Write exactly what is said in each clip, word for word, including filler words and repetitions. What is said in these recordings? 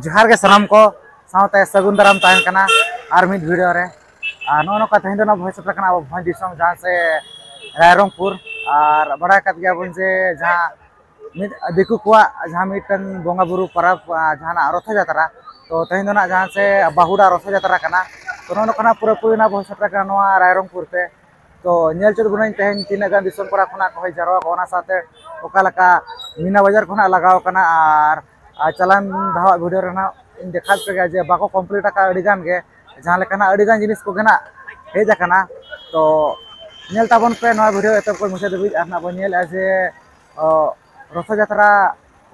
ᱡᱚᱦᱟᱨ ᱜᱮ ᱥᱟᱱᱟᱢ ᱠᱚ, ᱥᱟᱶᱛᱮ ᱥᱟᱹᱜᱩᱱ ᱫᱟᱨᱟᱢ ᱛᱟᱦᱮᱱ ᱠᱟᱱᱟ ᱟᱨ ᱢᱤᱫ ᱵᱷᱤᱰᱤᱭᱳ ᱨᱮ᱾ ᱟᱨ ᱱᱚᱜᱼᱚ ᱱᱚᱝᱠᱟ ᱛᱮᱦᱮᱧ ᱫᱚ ᱱᱚᱣᱟ ᱵᱷᱚᱭᱮᱥ ᱥᱮᱴᱮᱨ ᱠᱟᱱᱟ ᱟᱵᱚ ᱵᱷᱚᱸᱡᱽ ᱫᱤᱥᱚᱢ, ᱡᱟᱦᱟᱸ ᱥᱮ ᱨᱟᱭᱨᱚᱝᱯᱩᱨ᱾ ᱟᱨ ᱵᱟᱲᱟᱭ ᱟᱠᱟᱫ ᱜᱮᱭᱟᱵᱚᱱ ᱡᱮ ᱡᱟᱦᱟᱸ ᱢᱤᱫ ᱫᱤᱠᱩ ᱠᱚᱣᱟᱜ ᱡᱟᱦᱟᱸ ᱢᱤᱫᱴᱟᱝ ᱵᱚᱸᱜᱟ ᱵᱩᱨᱩ ᱯᱚᱨᱚᱵᱽ, ᱟᱨ ᱡᱟᱦᱟᱱᱟᱜ ᱨᱚᱛᱷᱚ ᱡᱟᱛᱨᱟ, ᱛᱚ ᱛᱮᱦᱮᱧ ᱫᱚ ᱱᱟᱜ ᱡᱟᱦᱟᱸ ᱥᱮ ᱵᱟᱹᱦᱩᱰᱟ ᱨᱚᱛᱷᱚ ᱡᱟᱛᱨᱟ ᱠᱟᱱᱟ᱾ ᱛᱚ ᱱᱚᱜᱼᱚ ᱱᱚᱝᱠᱟᱱᱟᱜ ᱯᱩᱨᱟᱹᱯᱩᱨᱤ ᱱᱟᱜ ᱵᱷᱚᱭᱮᱥ ᱥᱮᱴᱮᱨ ᱠᱟᱱᱟ ᱱᱚᱣᱟ ᱨᱟᱭᱨᱚᱝᱯᱩᱨ ᱛᱮ᱾ ᱛᱚ ᱧᱮᱞ ᱦᱚᱪᱚ ᱵᱚᱱᱟᱹᱧ ᱛᱮᱦᱮᱧ ᱛᱤᱱᱟᱹᱜ ᱜᱟᱱ ᱫᱤᱥᱚᱢ ᱯᱟᱲᱟ ᱠᱷᱚᱱᱟᱜ ᱠᱚ ᱦᱮᱡ ᱡᱟᱨᱣᱟ ᱠᱚ, ᱚᱱᱟ ᱥᱟᱶᱛᱮ ᱚᱠᱟ ᱞᱮᱠᱟ ᱢᱤᱱᱟ ᱵᱟᱡᱟᱨ ᱠᱷᱚᱱᱟᱜ ᱞᱟᱜᱟᱣ ᱠᱟᱱᱟ᱾ ᱟᱨ, ᱟᱨ ᱪᱟᱞᱟᱱ ᱫᱷᱟᱣᱟᱜ ᱵᱷᱤᱰᱤᱭᱳ ᱨᱮ ᱱᱟᱜ ᱤᱧ ᱫᱮᱠᱷᱟᱣ ᱯᱮ ᱜᱮᱭᱟ ᱡᱮ ᱵᱟᱠᱚ ᱠᱚᱢᱯᱞᱤᱴ ᱟᱠᱟᱫ ᱟᱹᱰᱤ ᱜᱟᱱ ᱜᱮ, ᱡᱟᱦᱟᱸ ᱞᱮᱠᱟᱱᱟᱜ ᱟᱹᱰᱤ ᱜᱟᱱ ᱡᱤᱱᱤᱥ ᱠᱚᱜᱮ ᱱᱟᱜ ᱦᱮᱡ ᱟᱠᱟᱱᱟ᱾ ᱛᱚ ᱧᱮᱞ ᱛᱟᱵᱚᱱ ᱯᱮ ᱱᱚᱣᱟ ᱵᱷᱤᱰᱤᱭᱳ ᱮᱛᱚᱦᱚᱵ ᱠᱷᱚᱱ ᱢᱩᱪᱟᱹᱫ ᱫᱷᱟᱹᱵᱤᱡ, ᱟᱨ ᱱᱟᱜ ᱵᱚᱱ ᱧᱮᱞᱮᱫᱼᱟ ᱡᱮ ᱚ, ᱨᱚᱛᱷᱚ ᱡᱟᱛᱨᱟ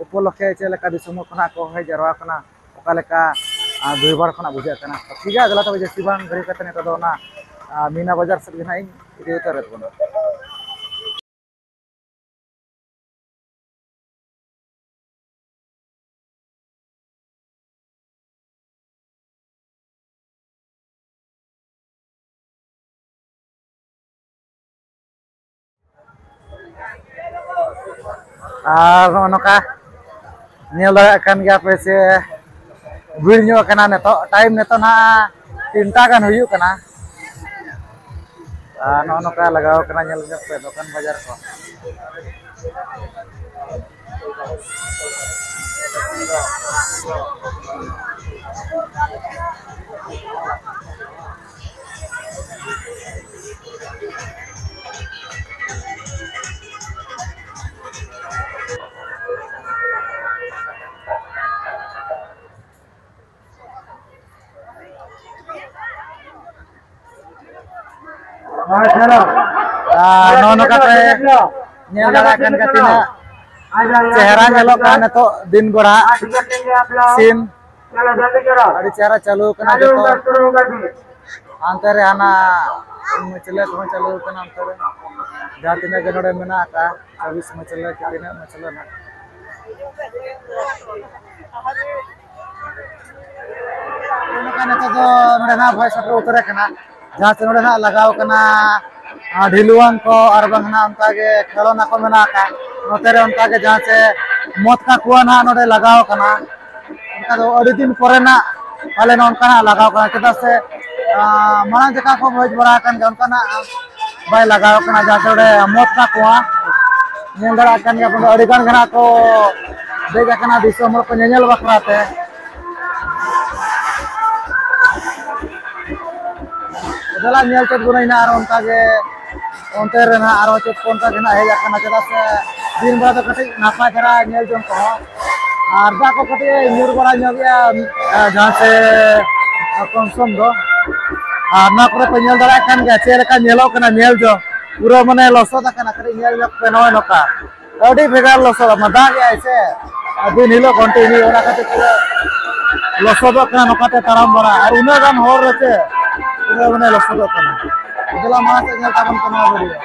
ᱩᱯᱚᱞᱚᱠᱠᱷᱮ ᱪᱮᱫ ᱞᱮᱠᱟ ᱫᱤᱥᱚᱢ ᱠᱷᱚᱱᱟᱜ ᱠᱚ ᱦᱮᱡ ᱡᱟᱨᱣᱟ ᱠᱟᱱᱟ, ᱚᱠᱟ ᱞᱮᱠᱟ, ᱟ, ᱵᱷᱤᱲ ᱵᱷᱟᱲ ᱠᱷᱚᱱᱟᱜ ᱵᱩᱡᱷᱟᱹᱜ ᱠᱟᱱᱟ᱾ ᱛᱚ, ᱴᱷᱤᱠ ᱜᱮᱭᱟ, ᱫᱮᱞᱟ ᱛᱚᱵᱮ ᱡᱟᱹᱥᱛᱤ ᱵᱟᱝ ᱜᱷᱟᱹᱲᱤ ᱠᱟᱛᱮ ᱱᱤᱛᱚᱜ ᱫᱚ ᱚᱱᱟ, ᱟ, ᱢᱤᱱᱟ ᱵᱟᱡᱟᱨ ᱥᱮᱫ ᱜᱮ ᱱᱟᱜ ᱤᱧ ᱤᱫᱤ ᱩᱛᱟᱹᱨᱮᱫ ᱵᱚᱱᱟ᱾ ᱟᱨ ᱱᱚᱜᱼᱚ ᱱᱚᱝᱠᱟ ᱧᱮᱞ ᱫᱟᱲᱮᱭᱟᱜ ᱠᱟᱱ ᱜᱮᱭᱟ ᱯᱮ ᱥᱮ ᱵᱷᱤᱲ ᱧᱚᱜ ᱠᱟᱱᱟ ᱱᱤᱛᱚᱜ᱾ ᱴᱟᱭᱤᱢ ᱱᱤᱛᱚᱜ ᱱᱟᱦᱟᱜ ᱛᱤᱱᱴᱟ ᱜᱟᱱ ᱦᱩᱭᱩᱜ ᱠᱟᱱᱟ᱾ ᱟᱨ ᱱᱚᱜᱼᱚ ᱱᱚᱝᱠᱟ ᱞᱟᱜᱟᱣ ᱠᱟᱱᱟ, ᱧᱮᱞ ᱧᱚᱜ ᱯᱮ ᱫᱚᱠᱟᱱ ᱵᱟᱡᱟᱨ ᱠᱚ᱾ ᱟᱨ ᱱᱚᱜᱼᱚ ᱱᱚᱝᱠᱟ ᱯᱮ ᱧᱮᱞ ᱫᱟᱲᱮᱭᱟᱜ ᱠᱟᱱ ᱜᱮᱭᱟ ᱛᱤᱱᱟᱹᱜ ᱪᱮᱦᱨᱟ ᱧᱮᱞᱚᱜ ᱠᱟᱱᱟ ᱱᱤᱛᱚᱜ ᱫᱤᱱ ᱵᱮᱲᱟ ᱥᱤᱱ᱾ ᱟᱹᱰᱤ ᱪᱮᱦᱨᱟ ᱪᱟᱹᱞᱩ ᱠᱟᱱᱟ ᱡᱚᱛᱚ᱾ ᱦᱟᱱᱛᱮ ᱨᱮ ᱦᱟᱱᱟ ᱢᱟᱹᱪᱞᱟᱹ ᱠᱚᱦᱚᱸ ᱪᱟᱹᱞᱩ ᱠᱟᱱᱟ, ᱚᱱᱛᱮ ᱨᱮ ᱡᱟᱦᱟᱸ ᱛᱤᱱᱟᱹᱜ ᱜᱮ ᱱᱚᱰᱮ ᱢᱮᱱᱟᱜ ᱟᱠᱟᱫ ᱪᱚᱵᱵᱤᱥ ᱢᱟᱹᱪᱞᱟᱹ ᱠᱤ ᱛᱤᱱᱟᱹᱜ ᱢᱟᱹᱪᱞᱟᱹ ᱱᱟᱜ᱾ ᱱᱚᱝᱠᱟ ᱱᱤᱛᱚᱜ ᱫᱚ ᱱᱚᱰᱮ ᱱᱟᱜ ᱵᱷᱚᱭᱮᱥ ᱥᱮᱴᱮᱨ ᱩᱛᱟᱹᱨ ᱟᱠᱟᱱᱟ, ᱡᱟᱦᱟᱸ ᱥᱮ ᱱᱚᱰᱮ ᱱᱟᱜ ᱞᱟᱜᱟᱣ ᱠᱟᱱᱟ, ᱟᱨ ᱰᱷᱤᱞᱣᱟᱹᱝ ᱠᱚ ᱟᱨ ᱵᱟᱝ ᱱᱟᱜ ᱚᱱᱠᱟ ᱜᱮ ᱠᱷᱮᱞᱳᱱᱟ ᱠᱚ ᱢᱮᱱᱟᱜ ᱟᱠᱟᱫ᱾ ᱱᱚᱛᱮ ᱨᱮ ᱚᱱᱠᱟ ᱜᱮ ᱡᱟᱦᱟᱸ ᱥᱮ ᱢᱚᱛ ᱠᱟ ᱠᱩᱣᱟᱹ ᱱᱟᱜ ᱱᱚᱰᱮ ᱞᱟᱜᱟᱣ ᱠᱟᱱᱟ᱾ ᱚᱱᱠᱟ ᱫᱚ ᱟᱹᱰᱤ ᱫᱤᱱ ᱯᱚᱨᱮᱱᱟᱜ ᱯᱟᱞᱮᱱ ᱚᱱᱠᱟᱱᱟᱜ ᱞᱟᱜᱟᱣ ᱠᱟᱱᱟ, ᱪᱮᱫᱟᱜ ᱥᱮ, ᱟᱸ, ᱢᱟᱲᱟᱝ ᱡᱚᱠᱷᱟ ᱠᱚ ᱦᱮᱡ ᱵᱟᱲᱟ ᱟᱠᱟᱱ ᱜᱮᱭᱟ, ᱚᱱᱠᱟᱱᱟᱜ ᱵᱟᱭ ᱞᱟᱜᱟᱣ ᱠᱟᱱᱟ, ᱡᱟᱦᱟᱸ ᱪᱮ ᱚᱸᱰᱮ ᱢᱚᱛ ᱠᱟᱜ ᱠᱚᱣᱟ᱾ ᱧᱮᱞ ᱫᱟᱲᱮᱭᱟᱜ ᱠᱟᱱ ᱜᱮᱭᱟ ᱵᱚᱱ, ᱟᱹᱰᱤ ᱜᱟᱱ ᱜᱮ ᱱᱟᱜ ᱠᱚ ᱫᱮᱡ ᱟᱠᱟᱱᱟ ᱫᱤᱥᱚᱢ ᱦᱚᱲ ᱠᱚ ᱧᱮᱧᱮᱞ ᱵᱟᱠᱷᱨᱟ ᱛᱮ᱾ ᱫᱮᱞᱟ ᱧᱮᱞ ᱪᱮᱫ ᱵᱚᱱ ᱦᱮᱱᱟᱜ ᱟᱨ ᱚᱱᱠᱟ ᱜᱮ ᱚᱱᱛᱮ ᱨᱮ ᱱᱟᱜ ᱟᱨᱚ ᱪᱮᱫ ᱠᱚ ᱚᱱᱠᱟ ᱜᱮ ᱱᱟᱜ ᱦᱮᱡ ᱟᱠᱟᱱᱟ, ᱪᱮᱫᱟᱜ ᱥᱮ ᱫᱤᱱ ᱵᱮᱲᱟ ᱫᱚ ᱠᱟᱹᱴᱤᱡ ᱱᱟᱯᱟᱭ ᱫᱷᱟᱨᱟ ᱧᱮᱞ ᱡᱚᱝ ᱠᱚᱦᱚᱸ ᱟᱨ ᱫᱟᱜ ᱠᱚ ᱠᱟᱹᱴᱤᱡ ᱧᱩᱨ ᱵᱟᱲᱟ ᱧᱚᱜ ᱜᱮᱭᱟ, ᱟᱨ ᱡᱟᱦᱟᱸ ᱥᱮ ᱠᱚᱢ ᱥᱚᱢ ᱫᱚ᱾ ᱟᱨ ᱱᱚᱣᱟ ᱠᱚᱨᱮ ᱯᱮ ᱧᱮᱞ ᱫᱟᱲᱮᱭᱟᱜ ᱠᱟᱱ ᱜᱮᱭᱟ ᱪᱮᱫ ᱞᱮᱠᱟ ᱧᱮᱞᱚᱜ ᱠᱟᱱᱟ ᱧᱮᱞ ᱡᱚᱝ, ᱯᱩᱨᱟᱹ ᱢᱟᱱᱮ ᱞᱚᱥᱚᱫ ᱟᱠᱟᱱᱟ᱾ ᱠᱟᱹᱴᱤᱡ ᱧᱮᱞ ᱧᱚᱜ ᱯᱮ ᱱᱚᱜᱼᱚᱭ ᱱᱚᱝᱠᱟ᱾ ᱟᱹᱰᱤ ᱵᱷᱮᱜᱟᱨ ᱞᱚᱥᱚᱫ ᱟᱠᱟᱱᱟ, ᱫᱟᱜ ᱮᱜᱼᱟᱭ ᱥᱮ ᱟᱨ ᱫᱤᱱ ᱦᱤᱞᱳᱜ ᱠᱚᱱᱴᱤᱱᱤᱭᱩ, ᱚᱱᱟ ᱠᱷᱟᱹᱛᱤᱨ ᱛᱮ ᱞᱚᱥᱚᱫᱚᱜ ᱠᱟᱱᱟ ᱱᱚᱝᱠᱟᱛᱮ ᱛᱟᱲᱟᱢ ᱵᱟᱲᱟ᱾ ᱟᱨ ᱩᱱᱟᱹᱜ ᱜᱟᱱ ᱦᱚᱲ ᱨᱮ ᱪᱮ ᱯᱩᱨᱟᱹ ᱢᱟᱱᱮ ᱞᱚᱥᱚᱫᱚᱜ ᱠᱟᱱᱟ᱾ ᱫᱮᱞᱟ ᱢᱟᱲᱟᱝ ᱥᱮᱫ ᱧᱮᱞ ᱛᱟᱵᱚᱱ ᱠᱟᱱᱟ ᱵᱷᱤᱰᱤᱭᱳ᱾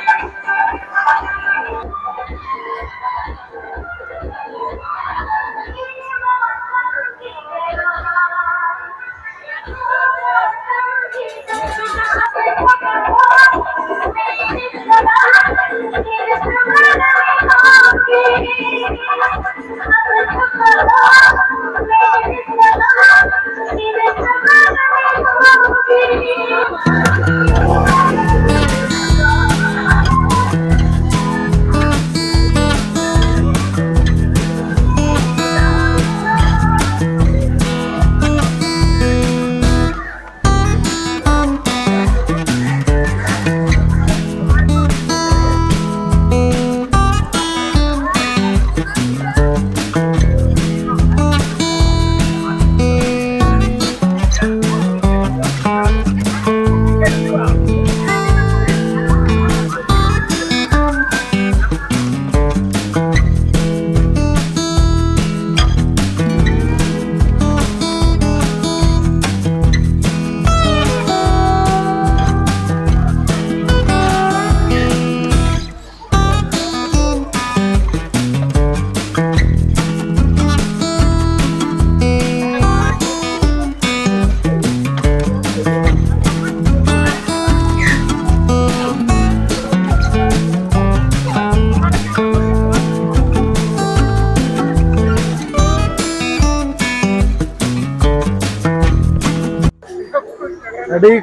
ᱟᱹᱰᱤ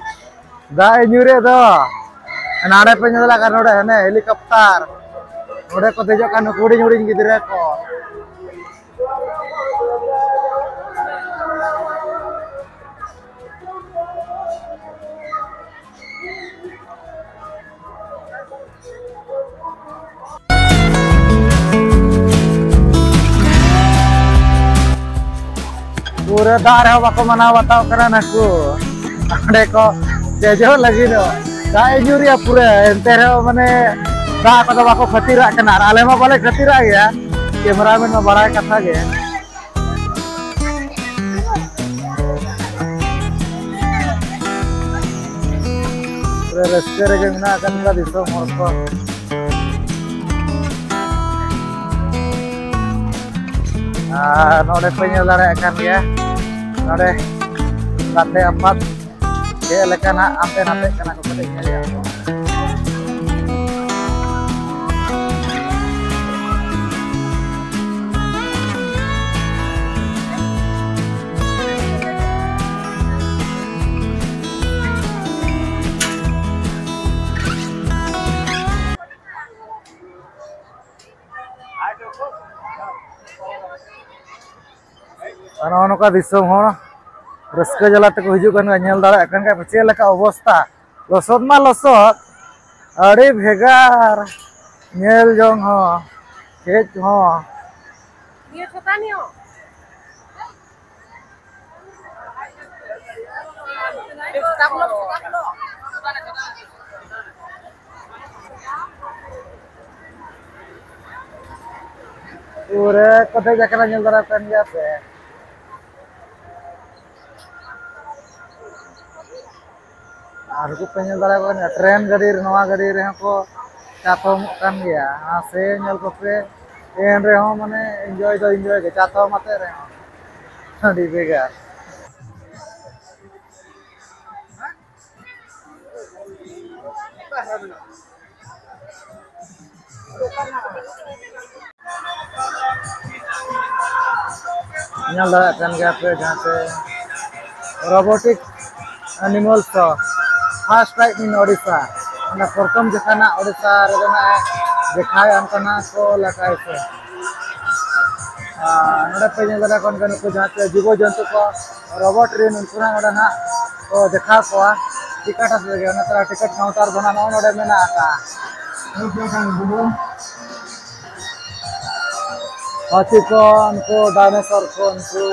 ᱫᱟᱜ ᱮ ᱧᱩᱨᱮᱫ ᱫᱚ᱾ ᱱᱟᱰᱮ ᱯᱮ ᱧᱮᱞ ᱫᱟᱲᱮᱭᱟᱜ ᱠᱟᱱ, ᱱᱚᱰᱮ ᱦᱟᱱᱮ ᱦᱮᱞᱤᱠᱚᱯᱴᱟᱨ, ᱱᱚᱰᱮ ᱠᱚ ᱫᱮᱡᱚᱜ ᱠᱟᱱ ᱱᱩᱠᱩ ᱦᱩᱰᱤᱧ ᱦᱩᱰᱤᱧ ᱜᱤᱫᱽᱨᱟᱹ ᱠᱚ᱾ ᱯᱩᱨᱟᱹ ᱫᱟᱜ ᱨᱮᱦᱚᱸ ᱵᱟᱠᱚ ᱢᱟᱱᱟᱣ ᱵᱟᱛᱟᱣ ᱠᱟᱱᱟ ᱱᱟᱠᱩ᱾ ᱚᱸᱰᱮ ᱠᱚ ᱫᱮᱡᱚᱜ ᱞᱟᱹᱜᱤᱫᱚᱜ᱾ ᱫᱟᱜ ᱮ ᱧᱩᱨᱮᱜᱼᱟ ᱯᱩᱨᱟᱹ, ᱮᱱᱛᱮ ᱨᱮᱦᱚᱸ ᱢᱟᱱᱮ ᱫᱟᱜ ᱠᱚᱫᱚ ᱵᱟᱠᱚ ᱠᱷᱟᱹᱛᱤᱨᱟᱜ ᱠᱟᱱᱟ᱾ ᱟᱨ ᱟᱞᱮ ᱢᱟ ᱵᱟᱞᱮ ᱠᱷᱟᱹᱛᱤᱨᱟᱜ ᱜᱮᱭᱟ, ᱠᱮᱢᱮᱨᱟᱢᱮᱱ ᱢᱟ ᱵᱟᱲᱟᱭ ᱠᱟᱛᱷᱟ ᱜᱮ᱾ ᱯᱩᱨᱟᱹ ᱨᱟᱹᱥᱠᱟᱹ ᱨᱮᱜᱮ ᱢᱮᱱᱟᱜ ᱟᱠᱟᱫ ᱠᱚᱣᱟ ᱫᱤᱥᱚᱢ ᱦᱚᱲ ᱠᱚ᱾ ᱟᱨ ᱱᱚᱰᱮ ᱯᱮ ᱧᱮᱞ ᱫᱟᱲᱮᱭᱟᱜ ᱠᱟᱱ ᱜᱮᱭᱟ, ᱱᱚᱰᱮ ᱜᱟᱛᱮ ᱟᱯᱟᱛ ᱪᱮᱫ ᱞᱮᱠᱟ ᱱᱟᱜ ᱦᱟᱱᱛᱮ ᱱᱟᱛᱮᱜ ᱠᱟᱱᱟ ᱠᱚ, ᱠᱟᱹᱴᱤᱡ ᱧᱮᱞ ᱧᱚᱜ ᱠᱚ᱾ ᱟᱨ ᱱᱚᱜᱼᱚ ᱱᱚᱝᱠᱟ ᱫᱤᱥᱚᱢ ᱦᱚᱲ ᱨᱟᱹᱥᱠᱟᱹ ᱡᱟᱞᱟ ᱛᱮᱠᱚ ᱦᱤᱡᱩᱜ ᱠᱟᱱ ᱜᱮᱭᱟ᱾ ᱧᱮᱞ ᱫᱟᱲᱮᱭᱟᱜ ᱠᱟᱱ ᱜᱮᱭᱟ ᱯᱮ ᱪᱮᱫ ᱞᱮᱠᱟ ᱚᱵᱚᱥᱛᱟ, ᱞᱚᱥᱚᱫ ᱢᱟ ᱞᱚᱥᱚᱫ, ᱟᱹᱰᱤ ᱵᱷᱮᱜᱟᱨ ᱧᱮᱞ ᱡᱚᱝ ᱦᱚᱸ, ᱦᱮᱡ ᱦᱚᱸ᱾ ᱯᱩᱨᱟᱹ ᱠᱚ ᱫᱮᱡ ᱟᱠᱟᱱᱟ, ᱧᱮᱞ ᱫᱟᱨᱟᱢ ᱠᱟᱱ ᱜᱮᱭᱟ ᱯᱮ᱾ ᱟᱨ ᱩᱱᱠᱩ ᱯᱮ ᱧᱮᱞ ᱫᱟᱲᱮᱭᱟᱠᱚ ᱠᱟᱱ ᱜᱮᱭᱟ, ᱴᱨᱮᱱ ᱜᱟᱹᱰᱤ ᱨᱮ, ᱱᱚᱣᱟ ᱜᱟᱹᱰᱤ ᱨᱮᱦᱚᱸ ᱠᱚ ᱪᱟᱛᱚᱢᱚᱜ ᱠᱟᱱ ᱜᱮᱭᱟ᱾ ᱟᱨ ᱥᱮ ᱧᱮᱞ ᱠᱚᱯᱮ, ᱮᱱ ᱨᱮᱦᱚᱸ ᱢᱟᱱᱮ ᱤᱱᱡᱚᱭ ᱫᱚ ᱤᱱᱡᱚᱭ ᱜᱮ, ᱪᱟᱛᱚᱢ ᱟᱛᱮ ᱨᱮᱦᱚᱸ ᱟᱹᱰᱤ ᱵᱷᱮᱜᱟᱨ᱾ ᱧᱮᱞ ᱫᱟᱲᱮᱭᱟᱜ ᱠᱟᱱ ᱜᱮᱭᱟ ᱯᱮ ᱡᱟᱦᱟᱸ ᱛᱮ ᱨᱳᱵᱳᱴᱤᱠ animals show, first time in Odisha. ᱚᱱᱟ ᱯᱨᱚᱛᱷᱚᱢ ᱡᱚᱠᱷᱟ ᱱᱟᱜ ᱳᱰᱤᱥᱟ ᱨᱮᱫᱚ ᱱᱟᱜ ᱫᱮᱠᱷᱟᱣᱮᱫᱼᱟ ᱚᱱᱠᱟᱱᱟᱜ ᱠᱚ ᱞᱮᱠᱟ ᱥᱮ᱾ ᱟᱨ ᱱᱚᱰᱮ ᱯᱮ ᱧᱮᱞ ᱫᱟᱲᱮᱭᱟᱜ ᱠᱟᱱ ᱜᱮᱭᱟ ᱱᱩᱠᱩ ᱡᱟᱦᱟᱸ ᱪᱮ ᱡᱤᱵᱚ ᱡᱚᱱᱛᱩ ᱠᱚ, ᱨᱳᱵᱚᱴ ᱨᱮᱱ ᱩᱱᱠᱩ ᱱᱟᱜ ᱱᱚᱰᱮ ᱱᱟᱜ ᱠᱚ ᱫᱮᱠᱷᱟᱣ ᱠᱚᱣᱟ᱾ ᱴᱤᱠᱤᱴ ᱦᱟᱛᱟᱣ ᱞᱟᱹᱜᱤᱫ ᱚᱱᱟ ᱛᱟᱞᱟ ᱴᱤᱠᱤᱴ ᱠᱟᱣᱩᱱᱴᱟᱨ ᱫᱚ ᱱᱟᱜ ᱱᱚᱜᱼᱚ ᱱᱚᱰᱮ ᱢᱮᱱᱟᱜ ᱟᱠᱟᱫᱼᱟ᱾ ᱦᱟᱹᱛᱤ ᱠᱚ, ᱩᱱᱠᱩ ᱰᱟᱭᱱᱳᱥᱚᱨ ᱠᱚ, ᱩᱱᱠᱩ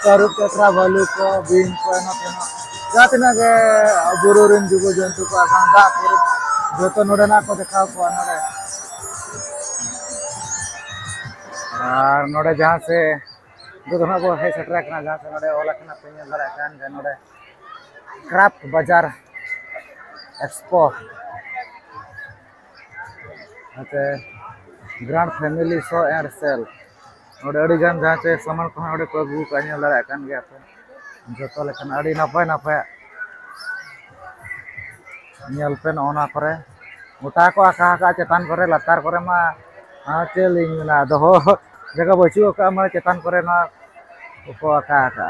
ᱛᱟᱹᱨᱩᱵ, ᱪᱮᱴᱨᱟ, ᱵᱷᱟᱹᱞᱩ ᱠᱚ, ᱵᱤᱧ ᱠᱚ, ᱮᱢᱟᱱ ᱛᱮᱢᱟᱱ ᱡᱟᱦᱟᱸ ᱛᱤᱱᱟᱹᱜ ᱜᱮ ᱵᱩᱨᱩ ᱨᱮᱱ ᱡᱤᱵᱚ ᱡᱚᱱᱛᱩ ᱠᱚ ᱟᱨ ᱵᱟᱝ ᱫᱟᱜ ᱠᱚᱨᱮ, ᱡᱚᱛᱚ ᱱᱚᱰᱮᱱᱟᱜ ᱠᱚ ᱫᱮᱠᱷᱟᱣ ᱠᱚᱣᱟ ᱱᱚᱰᱮ᱾ ᱟᱨ ᱱᱚᱰᱮ ᱡᱟᱦᱟᱸ ᱥᱮ ᱱᱤᱛᱚᱜ ᱫᱚ ᱦᱟᱸᱜ ᱵᱚ ᱦᱮᱡ ᱥᱮᱴᱮᱨ ᱟᱠᱟᱱᱟ, ᱡᱟᱦᱟᱸ ᱥᱮ ᱱᱚᱰᱮ ᱚᱞ ᱟᱠᱟᱱᱟ, ᱯᱮ ᱧᱮᱞ ᱫᱟᱲᱮᱭᱟᱜ ᱠᱟᱱ ᱜᱮᱭᱟ ᱱᱚᱰᱮ ᱠᱨᱟᱯᱷᱴ ᱵᱟᱡᱟᱨ ᱮᱠᱥᱯᱳ᱾ ᱱᱚᱛᱮ Grand Family Show and Sale, ᱱᱚᱰᱮ ᱟᱹᱰᱤᱜᱟᱱ ᱡᱟᱦᱟᱸ ᱪᱮ ᱥᱟᱢᱟᱱ ᱠᱚᱦᱚᱸ ᱱᱚᱰᱮ ᱠᱚ ᱟᱹᱜᱩ ᱠᱟᱜᱼᱟ, ᱧᱮᱞ ᱫᱟᱲᱮᱭᱟᱜ ᱠᱟᱱ ᱜᱮᱭᱟ ᱯᱮ᱾ ᱡᱚᱛᱚ ᱞᱮᱠᱟᱱ ᱟᱹᱰᱤ ᱱᱟᱯᱟᱭ ᱱᱟᱯᱟᱭᱟᱜ ᱧᱮᱞ ᱯᱮ᱾ ᱱᱚᱜᱼᱚ ᱱᱚᱣᱟ ᱠᱚᱨᱮ ᱜᱚᱴᱟ ᱠᱚ ᱟᱠᱟ ᱟᱠᱟᱜᱼᱟ, ᱪᱮᱛᱟᱱ ᱠᱚᱨᱮ, ᱞᱟᱛᱟᱨ ᱠᱚᱨᱮ ᱢᱟ, ᱟᱨ ᱪᱮᱫ ᱞᱤᱧ ᱢᱮᱱᱟ, ᱫᱚᱦᱚ ᱡᱟᱭᱜᱟ ᱵᱟᱹᱪᱩᱜ ᱟᱠᱟᱫᱼᱟ, ᱢᱟᱱᱮ ᱪᱮᱛᱟᱱ ᱠᱚᱨᱮ ᱱᱚᱣᱟ ᱠᱚᱠᱚ ᱟᱠᱟ ᱟᱠᱟᱜᱼᱟ᱾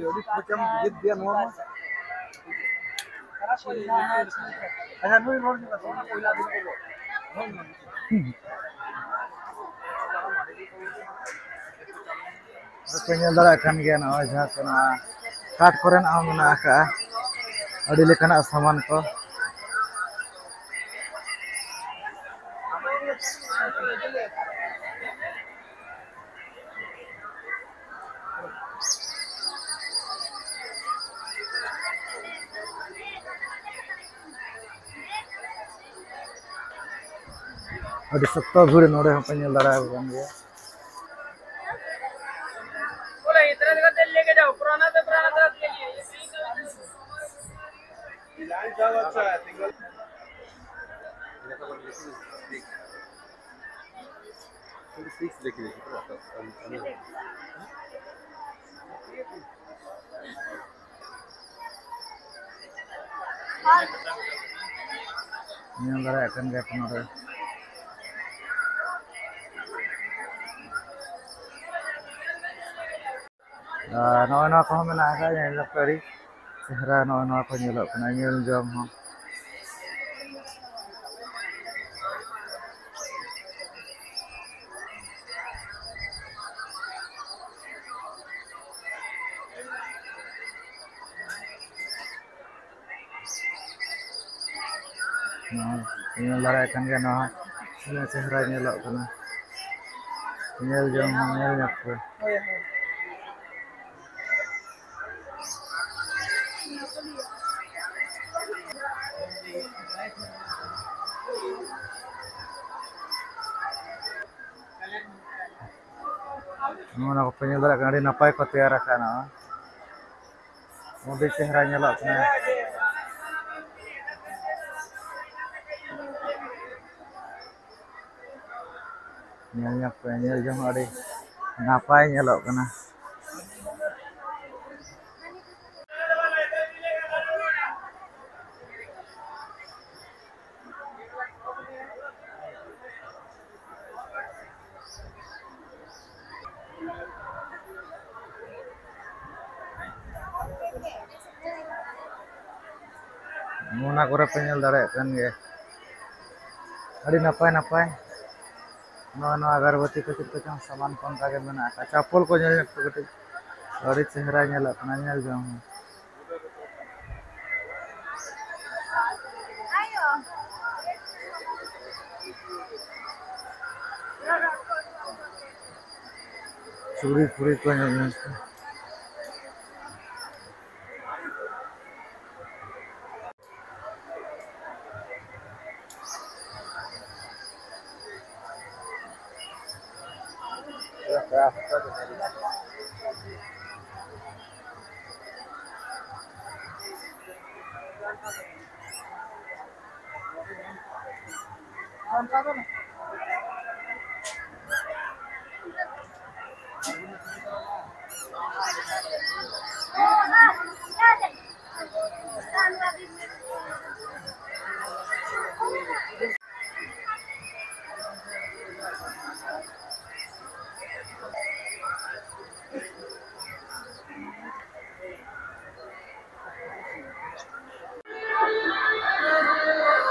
ᱟᱹᱰᱤ ᱠᱷᱚᱨᱪᱟᱢ ᱤᱭᱟᱹ ᱜᱮᱭᱟ ᱱᱚᱣᱟ ᱢᱟ᱾ ᱟᱪᱪᱷᱟ, ᱱᱩᱭ ᱨᱚᱲ ᱧᱚᱜ ᱠᱟᱛᱮ, ᱚᱱᱟ ᱯᱚᱭᱞᱟ ᱫᱤᱱ ᱨᱮ᱾ ᱯᱮ ᱧᱮᱞ ᱫᱟᱲᱮᱭᱟᱜ ᱠᱟᱱ ᱜᱮᱭᱟ, ᱱᱚᱜᱼᱚᱭ ᱡᱟᱦᱟᱸ ᱥᱮ ᱱᱚᱣᱟ ᱠᱟᱴ ᱠᱚᱨᱮᱱᱟᱜ ᱦᱚᱸ ᱢᱮᱱᱟᱜ ᱟᱠᱟᱜᱼᱟ, ᱟᱹᱰᱤ ᱞᱮᱠᱟᱱᱟᱜ ᱥᱟᱢᱟᱱ ᱠᱚ᱾ ᱟᱹᱰᱤ ᱥᱚᱠᱛᱚ ᱵᱷᱤᱲ ᱱᱚᱰᱮ ᱦᱚᱸᱯᱮ ᱧᱮᱞ ᱫᱟᱲᱮᱭᱟᱠᱚ ᱠᱟᱱ ᱜᱮᱭᱟ᱾ Twenty six ᱞᱮᱠᱷᱟ ᱦᱤᱡᱩᱜ ᱠᱟᱱᱟ᱾ ᱧᱮᱞ ᱫᱟᱲᱮᱭᱟᱜ ᱠᱟᱱ ᱜᱮᱭᱟ ᱯᱮ ᱱᱚᱰᱮ᱾ ᱟᱨ ᱱᱚᱜᱼᱚᱭ ᱱᱚᱣᱟ ᱠᱚᱦᱚᱸ ᱢᱮᱱᱟᱜ ᱟᱠᱟᱫ, ᱧᱮᱞ ᱧᱚᱜ ᱯᱮ, ᱟᱹᱰᱤ ᱪᱮᱦᱨᱟ ᱱᱚᱜᱼᱚᱭ ᱱᱚᱣᱟ ᱠᱚ ᱧᱮᱞᱚᱜ ᱠᱟᱱᱟ, ᱧᱮᱞ ᱡᱚᱝ ᱦᱚᱸ᱾ ᱱᱚᱣᱟ ᱧᱮᱞ ᱫᱟᱲᱮᱭᱟᱜ ᱠᱟᱱ ᱜᱮᱭᱟ, ᱱᱚᱣᱟ ᱦᱚᱸ ᱛᱤᱱᱟᱹᱜ ᱪᱮᱦᱨᱟ ᱧᱮᱞᱚᱜ ᱠᱟᱱᱟ, ᱧᱮᱞ ᱡᱚᱝ ᱦᱚᱸ ᱧᱮᱞ ᱧᱚᱜ ᱯᱮ᱾ ᱱᱚᱣᱟ ᱠᱚᱯᱮ ᱧᱮᱞ ᱫᱟᱲᱮᱭᱟᱜ ᱠᱟᱱᱟ, ᱟᱹᱰᱤ ᱱᱟᱯᱟᱭ ᱠᱚ ᱛᱮᱭᱟᱨ ᱟᱠᱟᱫᱼᱟ᱾ ᱱᱚᱣᱟ ᱟᱹᱰᱤ ᱪᱮᱦᱨᱟ ᱧᱮᱞᱚᱜ ᱠᱟᱱᱟ᱾ ᱧᱮᱞ ᱧᱚᱜ ᱯᱮ, ᱧᱮᱞ ᱡᱚᱝ ᱦᱚᱸ ᱟᱹᱰᱤ ᱱᱟᱯᱟᱭ ᱧᱮᱞᱚᱜ ᱠᱟᱱᱟ᱾ ᱚᱱᱟ ᱠᱚᱨᱮ ᱯᱮ ᱧᱮᱞ ᱫᱟᱲᱮᱭᱟᱜ ᱠᱟᱱ ᱜᱮᱭᱟ, ᱟᱹᱰᱤ ᱱᱟᱯᱟᱭ ᱱᱟᱯᱟᱭ ᱱᱚᱣᱟ, ᱱᱚᱣᱟ ᱟᱜᱚᱨᱵᱟᱹᱛᱤ ᱠᱚ ᱪᱮᱫ ᱠᱚᱪᱚᱝ ᱥᱟᱢᱟᱱ ᱠᱚ ᱚᱱᱠᱟ ᱜᱮ ᱢᱮᱱᱟᱜ ᱟᱠᱟᱫ᱾ ᱪᱟᱯᱚᱞ ᱠᱚ ᱧᱮᱞ ᱧᱚᱜ ᱯᱮ ᱠᱟᱹᱴᱤᱡ, ᱟᱹᱰᱤ ᱪᱮᱦᱨᱟ ᱧᱮᱞᱚᱜ ᱠᱟᱱᱟ ᱧᱮᱞ ᱡᱚᱝ ᱦᱚᱸ᱾ ᱪᱩᱲᱤ ᱯᱷᱩᱲᱤ ᱠᱚ ᱧᱮᱞ ᱧᱟᱢ ᱠᱟᱱᱟ᱾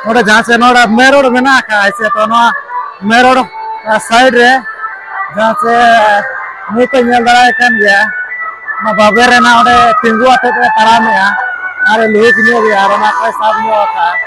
ᱱᱚᱰᱮ ᱡᱟᱦᱟᱸ ᱥᱮᱫ ᱱᱚᱰᱮ main road ᱢᱮᱱᱟᱜ ᱟᱠᱟᱫ, ᱥᱮ ᱛᱚ ᱱᱚᱣᱟ main road side ᱨᱮ ᱡᱟᱦᱟᱸ ᱥᱮᱫ ᱱᱤᱛ ᱯᱮ ᱧᱮᱞ ᱫᱟᱲᱮᱭᱟᱜ ᱠᱟᱱ ᱜᱮᱭᱟ, ᱚᱱᱟ ᱵᱟᱵᱮᱨ ᱨᱮᱱᱟᱜ ᱚᱸᱰᱮ ᱛᱤᱸᱜᱩ ᱟᱛᱮᱫ ᱮ ᱛᱟᱲᱟᱢᱮᱜᱼᱟ ᱟᱨ ᱮ ᱞᱩᱦᱩᱠ ᱧᱚᱜ ᱜᱮᱭᱟ ᱟᱨ ᱚᱱᱟ ᱠᱚᱭ ᱥᱟᱵ ᱧᱚᱜ ᱟᱠᱟᱫᱼᱟ᱾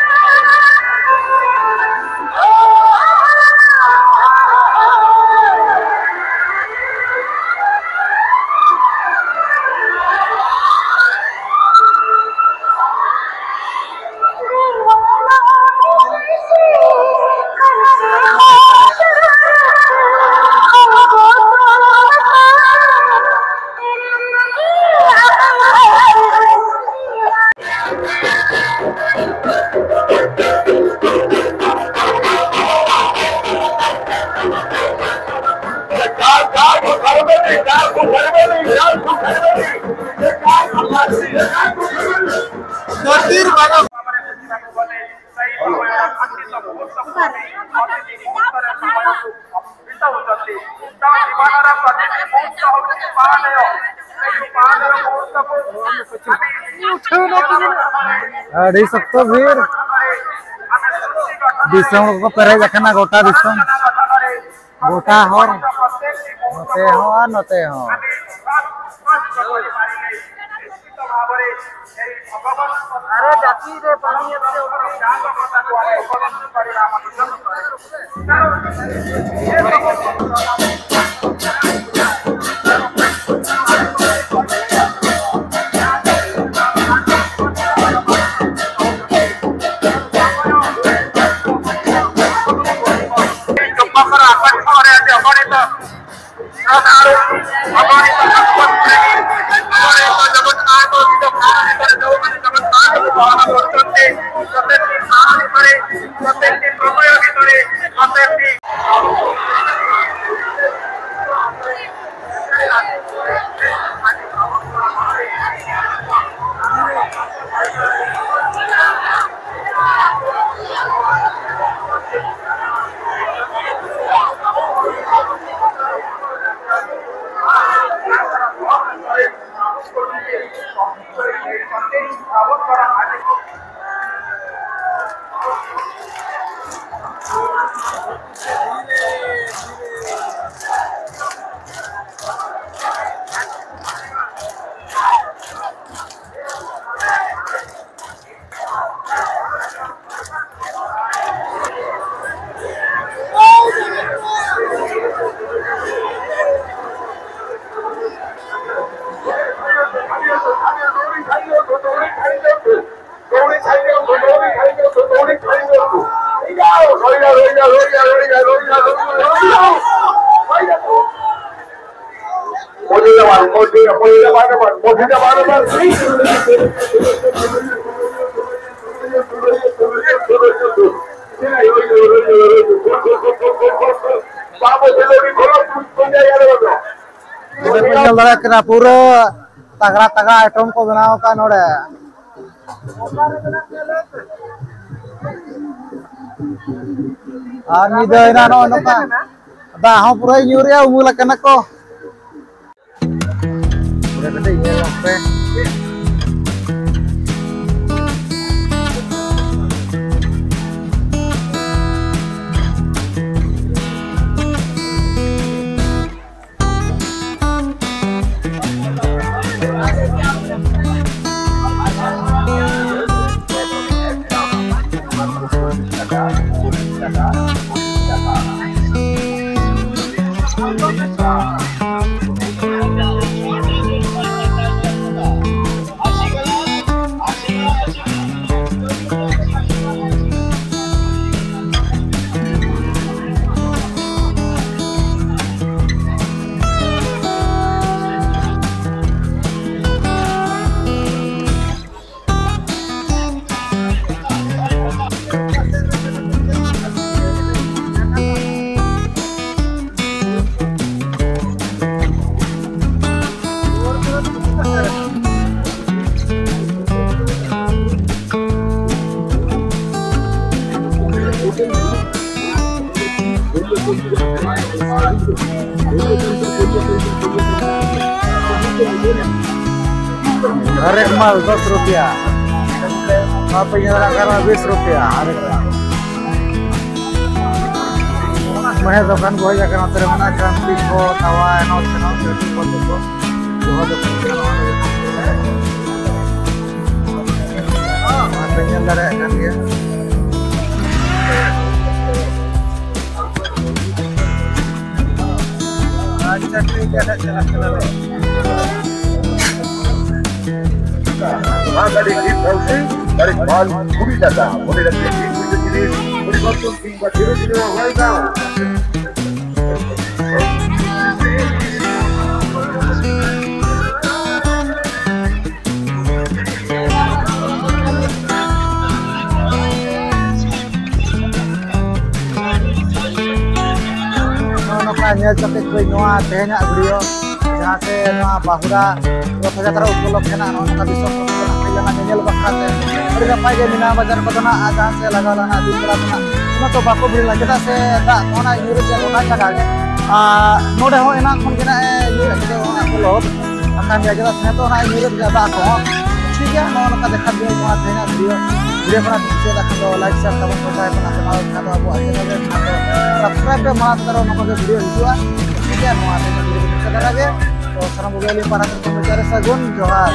ᱟᱹᱰᱤ ᱥᱚᱠᱛᱚ ᱵᱷᱤᱲ᱾ ᱫᱤᱥᱚᱢ ᱠᱚᱠᱚ ᱯᱮᱨᱮᱡ ᱟᱠᱟᱱᱟ, ᱜᱚᱴᱟ ᱫᱤᱥᱚᱢ᱾ ᱜᱚᱴᱟ ᱦᱚᱨ, ᱱᱚᱛᱮ ᱦᱚᱸ ᱟᱨ ᱱᱚᱛᱮ ᱦᱚᱸ᱾ ᱟᱨᱚ ᱡᱟᱹᱛᱤ ᱨᱮ ᱵᱟᱹᱲᱤᱡ ᱮ ᱱᱚᱰᱮ ᱯᱮ ᱧᱮᱞ ᱫᱟᱲᱮᱭᱟᱜ ᱠᱟᱱᱟ, ᱯᱩᱨᱟᱹ ᱛᱟᱜᱲᱟ ᱛᱟᱜᱲᱟ ᱟᱭᱴᱮᱢ ᱠᱚ ᱵᱮᱱᱟᱣ ᱟᱠᱟᱫ ᱱᱚᱰᱮ᱾ ᱟᱨ ᱧᱤᱫᱟᱹᱭᱮᱱᱟ ᱱᱚᱜᱼᱚᱭ ᱱᱚᱝᱠᱟ, ᱫᱟᱜ ᱦᱚᱸ ᱯᱩᱨᱟᱹᱭ ᱧᱩᱨᱮᱜᱼᱟ, ᱩᱢᱩᱞ ᱟᱠᱟᱱᱟ ᱠᱚ᱾ ᱯᱩᱨᱟᱹ ᱠᱟᱹᱴᱤᱡ ᱧᱮᱞ ᱯᱮ᱾ हर एक माल दस रुपया, आप यहाँ रखा बीस रुपया हर एक माल। ᱢᱟᱱᱮ ᱫᱚᱠᱟᱱ ᱠᱚ ᱦᱮᱡ ᱟᱠᱟᱱᱟ, ᱱᱚᱛᱮ ᱨᱮ ᱢᱮᱱᱟᱜᱼᱟ ᱠᱟᱱᱛᱤ ᱠᱚ, ᱛᱟᱣᱟ, ᱮᱢᱟᱱ ᱛᱮᱢᱟᱱ ᱠᱚ ᱫᱚᱠᱟᱱ ᱠᱟᱱᱟ᱾ ᱟᱨ ᱯᱮ ᱧᱮᱞ ᱫᱟᱲᱮᱭᱟᱜ ᱠᱟᱱ ᱜᱮᱭᱟ᱾ ᱟᱪᱪᱷᱟ, ᱴᱷᱤᱠ ᱜᱮᱭᱟ, ᱦᱟᱸᱜ ᱪᱟᱞᱟᱜ ᱠᱟᱱᱟᱞᱮ᱾ ᱛᱟᱹᱨᱤᱠᱷ ᱢᱤᱫ ᱥᱟᱭ ᱛᱟᱹᱨᱤᱠᱷ ᱵᱟᱨ ᱠᱩᱲᱤ ᱴᱟᱠᱟ᱾ ᱢᱚᱱᱮ ᱨᱟᱠᱷᱤ ᱡᱤᱱᱤᱥ ᱯᱚᱨᱤᱵᱚᱨᱛᱚᱱ ᱠᱤᱝᱵᱟ ᱪᱤᱨᱚᱡᱤᱵᱤ ᱦᱚᱭ ᱫᱟᱜ᱾ ᱱᱚᱜᱼᱚ ᱱᱚᱝᱠᱟ ᱧᱮᱞ ᱪᱟᱯᱮ ᱠᱚ ᱱᱚᱣᱟ ᱛᱮᱦᱮᱧᱟᱜ ᱵᱷᱤᱰᱤᱭᱳ, ᱡᱟᱦᱟᱸ ᱥᱮ ᱱᱚᱣᱟ ᱵᱟᱦᱩᱲᱟ ᱨᱚᱛᱷ ᱡᱟᱛᱨᱟ ᱩᱯᱚᱞᱚᱠᱠᱷᱮ ᱱᱟᱜ ᱱᱚᱜᱼᱚ ᱱᱚᱝᱠᱟ ᱫᱤᱥᱚᱢ ᱠᱚ ᱥᱮᱱᱟᱜ ᱦᱮᱡ ᱞᱮᱱᱟ ᱧᱮᱧᱮᱞ ᱵᱟᱠᱷᱨᱟ ᱛᱮ᱾ ᱟᱹᱰᱤ ᱱᱟᱯᱟᱭ ᱜᱮ ᱢᱮᱱᱟᱜᱼᱟ ᱵᱟᱡᱟᱨ ᱠᱚᱫᱚ ᱱᱟᱜ, ᱟᱨ ᱡᱟᱦᱟᱸ ᱥᱮ ᱞᱟᱜᱟᱣ ᱞᱮᱱᱟ ᱟᱹᱰᱤ ᱯᱮᱲᱟ ᱠᱚ ᱱᱟᱜ ᱩᱱᱟᱹᱜ ᱫᱚ ᱵᱟᱠᱚ ᱵᱷᱤᱲ ᱞᱮᱱᱟ, ᱪᱮᱫᱟᱜ ᱥᱮ ᱫᱟᱜ ᱠᱚ ᱱᱟᱜ ᱧᱩᱨᱩᱜ ᱜᱮᱭᱟ ᱜᱚᱴᱟ ᱡᱟᱭᱜᱟ ᱜᱮ᱾ ᱟᱨ ᱱᱚᱰᱮ ᱦᱚᱸ ᱮᱱᱟᱝ ᱠᱷᱚᱱ ᱜᱮ ᱱᱟᱜ ᱮ ᱧᱩᱨᱮᱫ ᱜᱮ ᱚᱱᱟ ᱠᱚ ᱞᱚᱦᱚᱫ ᱟᱠᱟᱱ ᱜᱮᱭᱟ, ᱪᱮᱫᱟᱜ ᱥᱮ ᱱᱤᱛᱚᱜ ᱱᱟᱜ ᱧᱩᱨᱮᱫ ᱜᱮᱭᱟ ᱫᱟᱜ ᱠᱚᱦᱚᱸ᱾ ᱴᱷᱤᱠ ᱜᱮᱭᱟ, ᱱᱚᱜᱼᱚ ᱱᱚᱝᱠᱟ ᱫᱮᱠᱷᱟ ᱫᱤᱱ ᱱᱚᱣᱟ ᱛᱮᱦᱮᱧᱟᱜ ᱵᱷᱤᱰᱤᱭᱳ᱾ ᱵᱷᱤᱰᱤᱭᱳ ᱠᱷᱚᱱᱟᱜ ᱠᱩᱥᱤᱭᱟᱜ ᱠᱷᱟᱱ ᱫᱚ ᱞᱟᱭᱤᱠ, ᱥᱮᱭᱟᱨ ᱛᱟᱵᱚᱱ ᱠᱚ ᱛᱟᱦᱮᱸ ᱠᱟᱱᱟ, ᱥᱮ ᱢᱟᱲᱟᱝ ᱠᱷᱟᱱ ᱫᱚ ᱟᱵᱚᱣᱟᱜ ᱪᱮᱱᱮᱞ ᱨᱮ ᱠᱷᱟᱱ ᱫᱚ ᱥᱟᱵᱥᱠᱨᱟᱭᱤᱵ ᱯᱮ, ᱢᱟᱲᱟᱝ ᱛᱮ ᱟᱨᱚ ᱱᱚᱝᱠᱟ ᱜᱮ ᱵᱷᱤᱰᱤᱭᱳ ᱦᱤᱡᱩᱜᱼᱟ᱾ ᱴᱷᱤᱠ ᱜᱮᱭᱟ, ᱱᱚᱣᱟ ᱛᱮᱦᱮᱧᱟᱜ ᱵᱷᱤᱰᱤᱭᱳ ᱫᱚ ᱱᱤᱝᱠᱟᱹ ᱫᱷᱟᱨᱟ ᱜᱮ᱾ ᱛᱚ ᱥᱟᱱᱟᱢ ᱠᱚᱜᱮ ᱟᱹᱞᱤᱧ ᱯᱟᱦᱴᱟ ᱥᱮᱫ ᱠᱷᱚᱱ ᱢᱩᱪᱟᱹᱫ ᱨᱮ ᱥᱟᱹᱜᱩᱱ ᱡᱚᱦᱟᱨ᱾